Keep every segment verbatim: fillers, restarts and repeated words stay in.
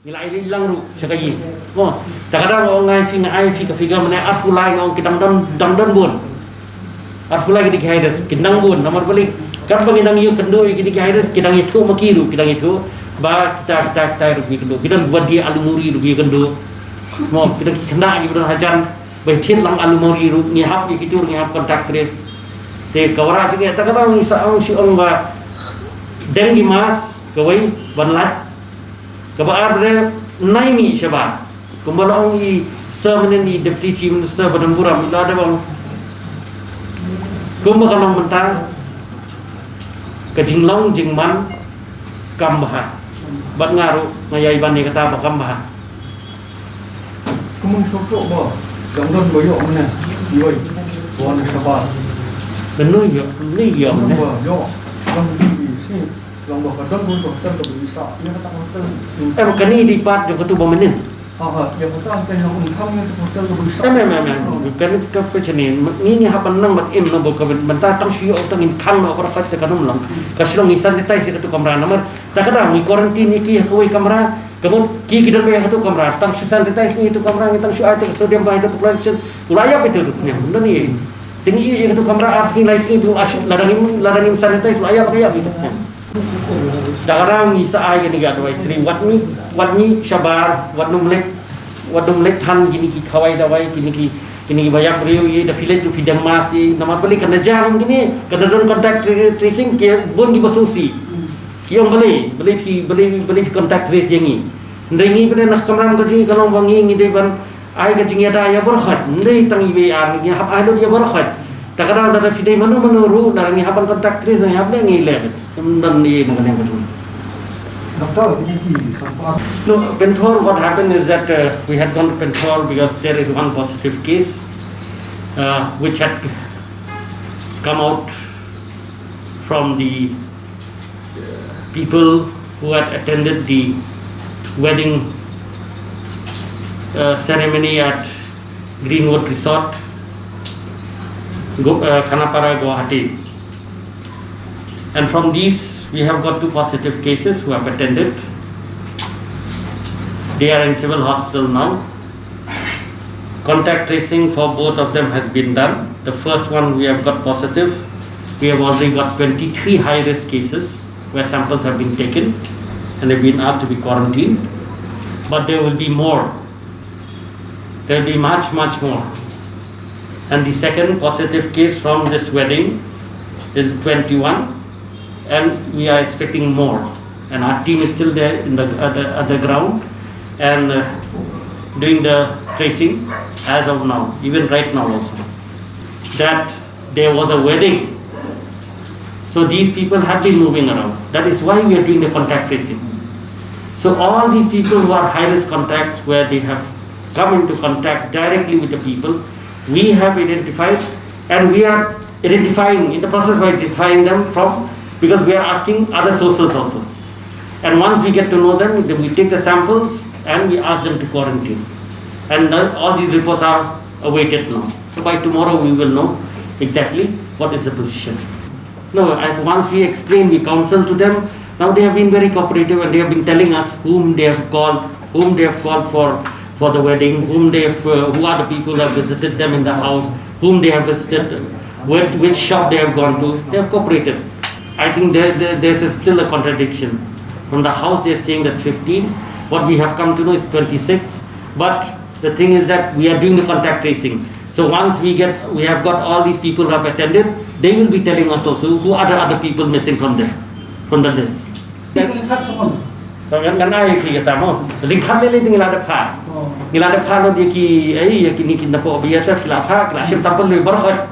Ngi la ai leit lang ruh sha ka ïing. Mo, ta ka dang ong ngai phi, ngai phi ka figure mynne arphew lai, nga ong ki dang don, dang don bun. Arphew lai ki dei ki high risk, ki dang bun, namar balei? Katba ngi dang ïakynduh ïa ki dei ki high risk, ki dang ïathuh ma ki ruh, ki dang ïathuh ba kita, kita, kita ruh ki ïakynduh. Ki don ba die alumuri ruh ki ïakynduh. Mo, ki dang ki khynnah kiba don hajan ba thied lang alumuri ruh, ngi hap ïa kitu ruh ngi hap contact trace. Te ka wanrah jingeh, ta ka dang ngi sa ong shi ong ba deng ki mask kawei ban lait. Kaba ar de nai mih shabar. Kumba la ong i Sir mynne, i Deputy Chief Minister ba don burom, i la da ong, kumba ka long mynta, ka jinglong jingman kam bha. Bad nga ruh nga ïai ban ïa kata ba kam bha. Kumba shu ba dang don ba ïoh mynne. Ïoh ba na shabar. Kano ïoh, kano ïoh mynne. Ba ïoh. Long ba ka don bun ba hotel ka ba isa. Ïa kata hotel. Eh, kane dei part jong katu ba mynnin. Ha, ha, ïa kata kan long income ïa kata hotel ka ba isa. Em, em, em, em. Kane ka question ni, ngi, ngi hap ban nang bad im, no, ba ka ban, ban ta tang shu ïoh tang income, no, ba ka ta ka num long. Ka shu long ngi sanitize ïa katu kamra, namar ta ka dang ngi quarantine ïa ki ha kawei kamra. Ka mut ki, ki don ba ïa katu kamra, tang shu sanitize ngi ïa katu kamra, ngi tang shu ai ta ka sodium hypochlorite. U la ïap ïa tu tu, ngi don ïa. Te ngi ïa katu kamra ar sngi lai sngi tu, lada ngim, lada ngim sanitize, u la ïap, ïap ïa tu. Da ka dang ngi sa ai kane ka advisory, wat ngi, wat ngi shabar, wat nym leit, wat nym leit than kine ki khawai dawai, kine ki, kine ki ba ïap briew ïa, da phi leit ruh phi dem mask ïa, namar balei, kan da jam kine, kan da don contact tra-, tracing, ki bun ki ba sngewsih. Ki ong balei, balei phi, balei, balei phi contact trace ïa ngi. Hynrei ngi pat na ka kamram ka jong ngi ka long ba ngi, ngi dei ban ai ka jingïada ïa baroh khoit, ym dei tang iwei i ar, ngi hap ai lut ïa baroh khoit. Ta ka daw lada phi dei mano mano ruh, lada ngi hap ban contact trace, ngi hap leh, ngi leh. Ym don ei ei na ka liang ka jong. Doctor, kine ki sampha. No, Pynthor, what happened is that, uh, we had gone to Pynthor because there is one positive case, uh, which had come out from the people who had attended the wedding, uh, ceremony at Greenwood Resort, Go-, uh, Khanapara, Guwahati. And from these, we have got two positive cases who have attended. They are in civil hospital now. Contact tracing for both of them has been done. The first one we have got positive. We have already got twenty-three high-risk cases where samples have been taken and they've been asked to be quarantined. But there will be more. There will be much, much more. And the second positive case from this wedding is twenty-one, and we are expecting more. And our team is still there in the, at the, at the ground and, uh, doing the tracing as of now, even right now also. That there was a wedding. So these people have been moving around. That is why we are doing the contact tracing. So all these people who are high risk contacts, where they have come into contact directly with the people, we have identified, and we are identifying, in the process of identifying them from, because we are asking other sources also. And once we get to know them, then we take the samples and we ask them to quarantine. And, uh, all these reports are awaited now. So by tomorrow we will know exactly what is the position. No, at, once we explain, we counsel to them. Now they have been very cooperative and they have been telling us whom they have called, whom they have called for, for the wedding, whom they have, uh, who are the people who have visited them in the house, whom they have visited, what, which shop they have gone to. They have cooperated. I think there, there, there's a, still a contradiction. From the house, they're saying that fifteen. What we have come to know is twenty-six. But the thing is that we are doing the contact tracing. So once we get, we have got all these people who have attended, they will be telling us also who are the other people missing from the, from the list. Ngan, ngan ai phi kata mo. Lyngkhat lei lei te ngi la dep phah. Ngi la dep phah lut ïa ki, eh, ïa kine ki na pdeng B S F ki la phah, ki la shim sample lei baroh.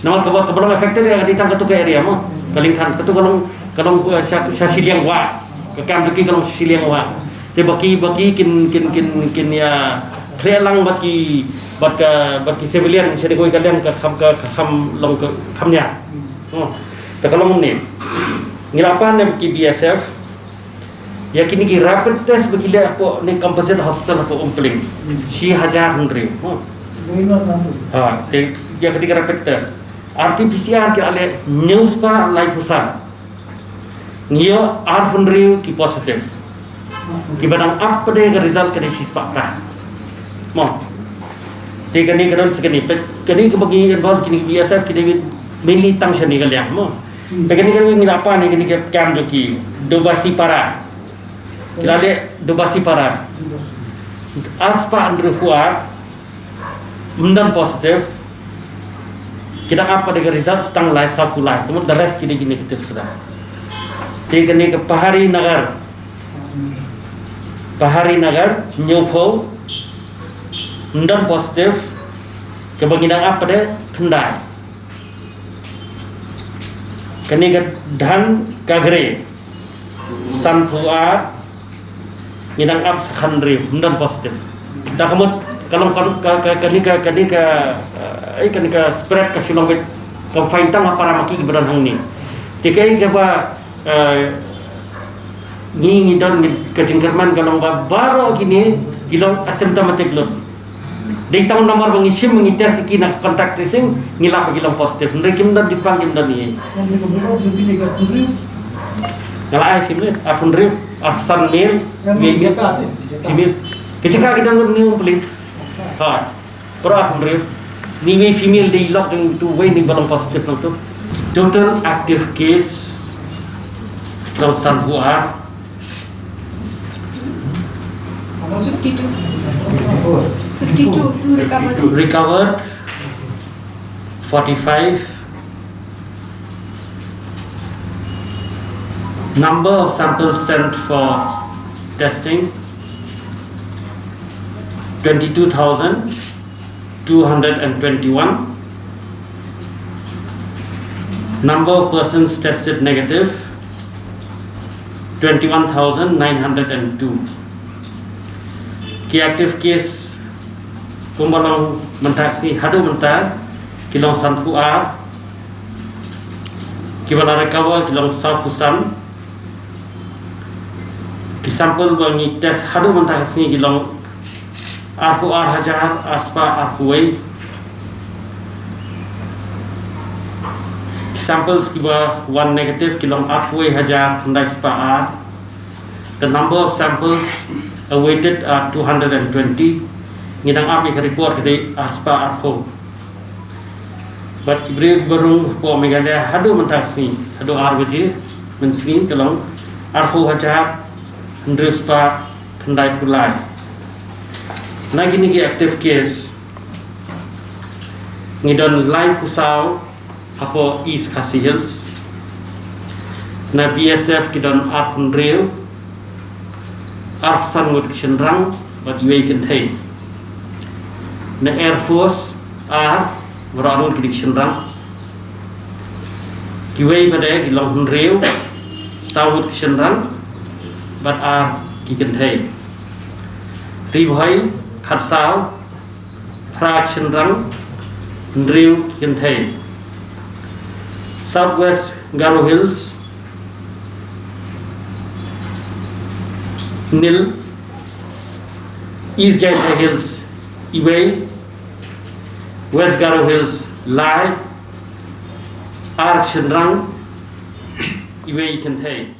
Namar kaba, kaba long affected ka dei tang katu ka area mo. Ka Lyngkhan katu ka long, ka long, eh, sha, sha shiliang wah. Ka kam jong ki ka long shiliang wah. Te ba ki, ba ki kin, kin, kin, kin ïa khleh lang bad ki, bad ka, bad ki civilian sha dei kawei ka liang ka kham, ka, ka kham long ka kham nia. Oh. Te ka long ne. Ngi la pan ne ki B S F. Ïa kine ki rapid test ba ki leh hapoh ne Composite Hospital hapoh Umpling. Shi hajar hynriew. Oh. Ha, te ïa kine ki rapid test. R T P C R ki la leh hynñiew spah laiphew san. Ngi ïoh arphew hynriew ki positive. Kiba dang ap pat de ka result ka dei shispah phra. Mo. Te kane ka don sa kane. Peit kane kaba ngi involve kine B S F ki dei mainly tang shane ka liang mo. Peit kane ka ngi la pan kane ka kam jong ki Dobasi Para. Ki la leh Dobasi Para. Arspah hynriewphew ar. Ym don positive. Ki dang ap pat de ka result tang lai sawphew lai. Ka mut the rest ki dei ki negative suda. Te kane ka Pahari Nagar. Pahari Nagar, hynñiewphew. Ym don positive. Kaba ngi dang ap pat de khyndai. Kane ka Dhan Kagre. Sanphew ar. Ngi dang ap sa khathynriew, ym don positive. Ta ka mut ka long ka, ka, ka, kane ka, kane ka, eh, kane ka spread ka shu long beit confined tang ha para ma ki kiba don hangne. Te kaei kaba, eh, ngi, ngi don ngi ka jingkyrmen ka long ba baroh kine ki long asymptomatic lut. Dei tang namar ba ngi shim, ngi test ïa ki na contact tracing, ngi lap ba ki long positive. Hynrei kim don jingpang, kim don ei. Nga la ai kim ne, arphew hynriew, arphew san male, female. Ka jaka ki don lut ni um pling. Ha. Baroh arphew hynriew. Ni wei female dei lok jong utu wei ni ba long positive nangtu. Total active case long sanphew ar. Fifty-two. Fifty-two, two recovered. Recovered, forty-five. Number of samples sent for testing, twenty-two thousand two hundred and twenty-one. Number of persons tested negative, twenty-one thousand nine hundred and two. Ki active case kumba long mynta ka sngi haduh mynta ki long sanphew ar. Kiba la recover ki long sawphew san. Ki sample ba ngi test haduh mynta ka sngi ki long arphew ar hajar arspah arphew wei. Ki samples kiba wan negative ki long arphew wei hajar khyndai spah ar. The number of samples awaited are two hundred and twenty. Ngi dang ap ïa ka report ka dei arspah arphew. Bad ki briew kiba rung hapoh Meghalaya haduh mynta ka sngi, haduh ar baje mynsngi ka long arphew hajar hynriew spah khyndai phew lai. Na kine ki active case ngi don laiphew saw hapoh East Khasi Hills. Na B S F ki don arphew hynriew, arphew san ngut ki shynrang bad iwei kynthei. Na Air Force ar, baroh ar ngut ki dei ki shynrang. Kiwei pat de ki long hynriew, saw ngut ki shynrang bad ar ki kynthei. Ri Bhoi khatsaw, phra ki shynrang, hynriew ki kynthei. South West Garo Hills, nil. East Jaintia Hills, iwei. West Garo Hills, lai. Ar ki shynrang, iwei kynthei.